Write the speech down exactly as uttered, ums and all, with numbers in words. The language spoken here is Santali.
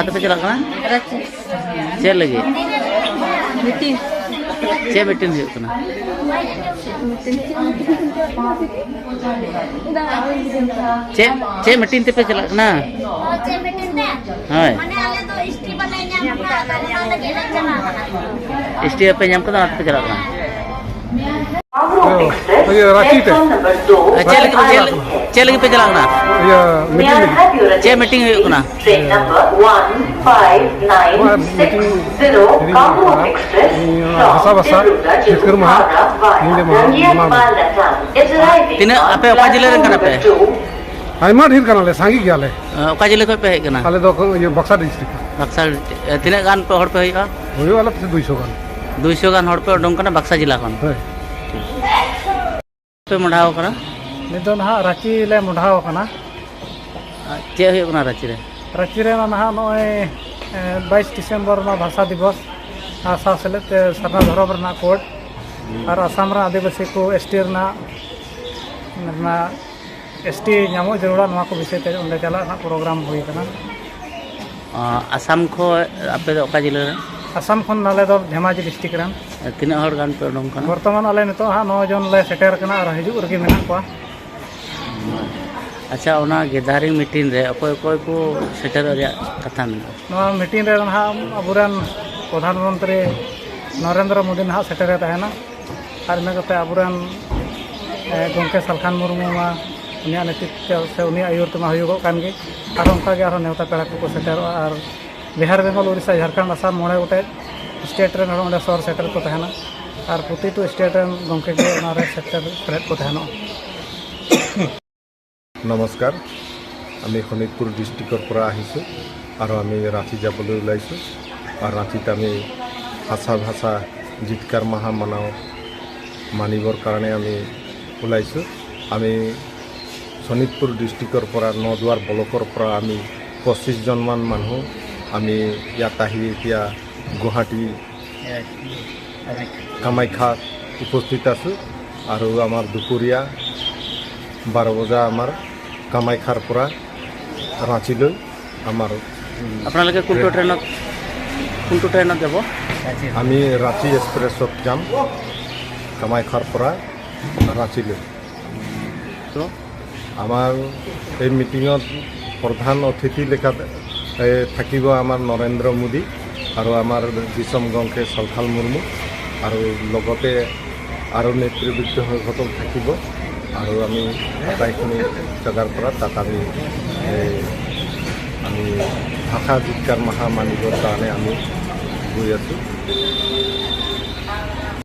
ᱛᱮᱯᱮ ᱪᱟᱞᱟᱜ ᱠᱟᱱᱟ? ᱪᱮᱫ ᱞᱟᱹᱜᱤᱫ? ᱢᱤᱴᱤᱝ᱾ ᱪᱮᱫ ᱢᱤᱴᱤᱝ ᱦᱩᱭᱩᱜ ᱠᱟᱱᱟ? ᱪᱮᱫ, ᱪᱮᱫ ᱢᱤᱴᱤᱝ ᱛᱮᱯᱮ ᱪᱟᱞᱟᱜ ᱠᱟᱱᱟ? ᱪᱮᱫ ᱢᱤᱴᱤᱝ ᱛᱮ? ᱦᱳᱭ᱾ ᱢᱟᱱᱮ ᱟᱞᱮ ᱫᱚ ᱮᱥ ᱴᱤ ᱵᱟᱞᱮ ᱧᱟᱢ ᱠᱟᱫᱟ, ᱟᱫᱚ ᱚᱱᱟ ᱞᱟᱹᱜᱤᱫ ᱞᱮ ᱪᱟᱞᱟᱜ ᱠᱟᱱᱟ᱾ ᱮᱥ ᱴᱤ ᱵᱟᱯᱮ ᱧᱟᱢ ᱠᱟᱫᱟ, ᱚᱱᱟ ᱛᱮᱯᱮ ᱪᱟᱞᱟᱜ ᱠᱟᱱᱟ? ᱤᱭᱟᱹ, ᱨᱟᱸᱪᱤ ᱛᱮ᱾ ᱪᱮᱫ ᱞᱟᱹᱜᱤᱫ, ᱪᱮᱫ ᱞᱟᱹᱜᱤᱫ, ᱪᱮᱫ ᱞᱟᱹᱜᱤᱫ ᱯᱮ ᱪᱟᱞᱟᱜ ᱠᱟᱱᱟ? ᱤᱭᱟᱹ, ᱢᱤᱴᱤᱝ ᱞᱟᱹᱜᱤᱫ᱾ ᱪᱮᱫ ᱢᱤᱴᱤᱝ ᱦᱩᱭᱩᱜ ᱠᱟᱱᱟ? ᱱᱚᱣᱟ ᱢᱤᱴᱤᱝ ᱤᱫᱤ ᱠᱟᱛᱮ ᱵᱷᱟᱥᱟ ᱵᱷᱟᱥᱟ ᱡᱤᱛᱠᱟᱹᱨ ᱢᱟᱦᱟ ᱢᱟᱱᱟᱣ ᱞᱟᱹᱜᱤᱫ᱾ ᱛᱤᱱᱟᱹᱜ, ᱟᱯᱮ ᱚᱠᱟ ᱡᱮᱞᱟ ᱨᱮᱱ ᱠᱟᱱᱟ ᱯᱮ? ᱟᱭᱢᱟ ᱰᱷᱮᱨ ᱠᱟᱱᱟᱞᱮ, ᱥᱟᱸᱜᱮ ᱜᱮᱭᱟᱞᱮ᱾ ᱚᱠᱟ ᱡᱮᱞᱟ ᱠᱷᱚᱱ ᱯᱮ ᱦᱮᱡ ᱠᱟᱱᱟ? ᱟᱞᱮ ᱫᱚ ᱤᱭᱟᱹ ᱵᱟᱠᱥᱟ ᱰᱤᱥᱴᱨᱤᱠᱴ᱾ ᱵᱟᱠᱥᱟ, ᱛᱤᱱᱟᱹᱜ ᱜᱟᱱ ᱯᱮ ᱦᱚᱲ ᱯᱮ ᱦᱩᱭᱩᱜᱼᱟ? ᱦᱩᱭᱩᱜ ᱟᱞᱮ ᱯᱟᱥᱮ ᱫᱩᱭᱥᱚ ᱜᱟᱱ᱾ ᱫᱩᱭᱥᱚ ᱜᱟᱱ ᱦᱚᱲ ᱯᱮ ᱩᱰᱩᱝ ᱠᱟᱱᱟ ᱵᱟᱠᱥᱟ ᱡᱮᱞᱟ ᱠᱷᱚᱱ? ᱦᱳᱭ᱾ ᱯᱮ ᱢᱚᱰᱷᱟᱣ ᱠᱟᱱᱟ? ᱱᱤᱛ ᱫᱚ ᱱᱟᱦᱟᱜ ᱨᱟᱸᱪᱤ ᱞᱮ ᱢᱚᱰᱷᱟᱣ ᱠᱟᱱᱟ᱾ ᱟᱨ ᱪᱮᱫ ᱦᱩᱭᱩᱜ ᱠᱟᱱᱟ ᱨᱟᱸᱪᱤ ᱨᱮ? ᱨᱟᱸᱪᱤ ᱨᱮ ᱱᱟᱦᱟᱜ ᱱᱚᱜᱼᱚᱭ, ᱮ, ᱵᱟᱭᱤᱥ ᱰᱤᱥᱮᱢᱵᱚᱨ ᱨᱮᱱᱟᱜ ᱵᱷᱟᱥᱟ ᱫᱤᱵᱚᱥ ᱟᱨ ᱥᱟᱶ ᱥᱮᱞᱮᱫ ᱛᱮ ᱥᱟᱨᱱᱟ ᱫᱷᱚᱨᱚᱢ ᱨᱮᱱᱟᱜ ᱠᱳᱰ ᱟᱨ ᱟᱥᱟᱢ ᱨᱮᱱᱟᱜ ᱟᱹᱫᱤᱵᱟᱹᱥᱤ ᱠᱚ ᱮᱥ ᱴᱤ ᱨᱮᱱᱟᱜ, ᱨᱮᱱᱟᱜ ᱮᱥ ᱴᱤ ᱧᱟᱢᱚᱜ ᱡᱟᱹᱨᱩᱲᱟ, ᱱᱚᱣᱟ ᱠᱚ ᱵᱤᱥᱚᱭ ᱛᱮ ᱚᱸᱰᱮ ᱪᱟᱞᱟᱜ ᱨᱮᱱᱟᱜ ᱯᱨᱳᱜᱨᱟᱢ ᱦᱩᱭ ᱟᱠᱟᱱᱟ᱾ ᱟᱸ, ᱟᱥᱟᱢ ᱠᱷᱚᱱ ᱟᱯᱮ ᱫᱚ ᱚᱠᱟ ᱡᱮᱞᱟ ᱨᱮ? ᱟᱥᱟᱢ ᱠᱷᱚᱱ ᱟᱞᱮ ᱫᱚ ᱫᱷᱮᱢᱟᱡᱤ ᱰᱤᱥᱴᱨᱤᱠᱴ ᱨᱮᱱ᱾ ᱛᱤᱱᱟᱹᱜ ᱦᱚᱲ ᱜᱟᱱ ᱯᱮ ᱩᱰᱩᱝ ᱠᱟᱱᱟ? ᱵᱚᱨᱛᱚᱢᱟᱱ ᱟᱞᱮ ᱱᱤᱛᱚᱜ ᱦᱟᱸᱜ ᱱᱚ ᱡᱚᱱ ᱞᱮ ᱥᱮᱴᱮᱨ ᱠᱟᱱᱟ ᱟᱨ ᱦᱤᱡᱩᱜ ᱨᱮᱜᱮ ᱢᱮᱱᱟᱜ ᱠᱚᱣᱟ᱾ ᱟᱪᱪᱷᱟ, ᱚᱱᱟ ᱜᱮᱫᱟᱨᱤᱝ ᱢᱤᱴᱤᱝ ᱨᱮ ᱚᱠᱚᱭ ᱚᱠᱚᱭ ᱠᱚ ᱥᱮᱴᱮᱨᱚᱜ ᱨᱮᱭᱟᱜ ᱠᱟᱛᱷᱟ ᱢᱮᱱᱟᱜᱼᱟ? ᱱᱚᱣᱟ ᱢᱤᱴᱤᱝ ᱨᱮ ᱱᱟᱦᱟᱜ ᱟᱵᱚᱨᱮᱱ ᱯᱨᱚᱫᱷᱟᱱ ᱢᱚᱱᱛᱨᱤ ᱱᱚᱨᱮᱱᱫᱨᱚ ᱢᱳᱫᱤ ᱱᱟᱦᱟᱜ ᱥᱮᱴᱮᱨᱮ ᱛᱟᱦᱮᱱᱟ᱾ ᱟᱨ ᱤᱱᱟᱹ ᱠᱟᱛᱮ ᱟᱵᱚᱨᱮᱱ, ᱮ, ᱜᱚᱢᱠᱮ ᱥᱟᱞᱠᱷᱟᱱ ᱢᱩᱨᱢᱩ ᱢᱟ ᱩᱱᱤᱭᱟᱜ ᱱᱮᱛᱨᱤᱛᱵ ᱥᱮ ᱩᱱᱤᱭᱟᱜ ᱟᱹᱭᱩᱨ ᱛᱮᱢᱟ ᱦᱩᱭᱩᱜᱚᱜ ᱠᱟᱱ ᱜᱮ᱾ ᱟᱨ ᱚᱱᱠᱟ ᱜᱮ ᱟᱨᱦᱚᱸ ᱱᱮᱣᱛᱟ ᱯᱮᱲᱟ ᱠᱚᱠᱚ ᱥᱮᱴᱮᱨᱚᱜᱼᱟ᱾ ᱟᱨ ᱵᱤᱦᱟᱨ, ᱵᱮᱝᱜᱚᱞ, ᱩᱲᱤᱥᱥᱟ, ᱡᱷᱟᱲᱠᱷᱚᱸᱰ, ᱟᱥᱟᱢ, ᱢᱚᱬᱮ ᱜᱚᱴᱮᱡ ᱥᱴᱮᱴ ᱨᱮᱱ ᱦᱚᱲ ᱚᱸᱰᱮ ᱥᱚᱦᱚᱨ ᱥᱮᱴᱮᱨ ᱠᱚ ᱛᱟᱦᱮᱱᱟ᱾ ᱟᱨ ᱯᱨᱚᱛᱤᱴᱩ ᱥᱴᱮᱴ ᱨᱮᱱ ᱜᱚᱢᱠᱮ ᱠᱚ ᱚᱱᱟᱨᱮ ᱥᱮᱴᱮᱨ ᱯᱮᱨᱮᱫ ᱠᱚ ᱛᱟᱦᱮᱱᱚᱜᱼᱟ᱾ নমস্কাৰ। আমি শোণিতপুৰ ডিষ্ট্ৰিক্টৰ পৰা আহিছোঁ আৰু আমি ৰাঁচী যাবলৈ ওলাইছোঁ। আৰু ৰাঁচীত আমি হাছা ভাষা জিতকাৰ মাহা মানাও, মানিবৰ কাৰণে আমি ওলাইছোঁ। আমি শোণিতপুৰ ডিষ্ট্ৰিক্টৰ পৰা, নদুৱাৰ ব্লকৰ পৰা আমি পঁচিছজনমান মানুহ আমি ইয়াত আহি এতিয়া গুৱাহাটী কামাখ্যাত উপস্থিত আছোঁ। আৰু আমাৰ দুপৰীয়া বাৰ বজা আমাৰ কামাখ্যাৰ পৰা ৰাঁচীলৈ আমাৰ আপোনালোকে কোনটো ট্ৰেইনত, কোনটো ট্ৰেইনত যাব? আমি ৰাঁচী এক্সপ্ৰেছত যাম, কামাখ্যাৰ পৰা ৰাঁচীলৈ। তো আমাৰ এই মিটিঙত প্ৰধান অতিথি লেখাত, এ, থাকিব আমাৰ নৰেন্দ্ৰ মোদী আৰু আমাৰ দিছম গংকে চলথাল মুৰ্মু আৰু লগতে আৰু নেতৃবৃন্দসকল থাকিব আৰু আমি আটাইখিনি জেগাৰ পৰা তাত আমি, এ, আমি ভাষা জিতকাৰ মাহা মানিবৰ কাৰণে আমি গৈ আছোঁ।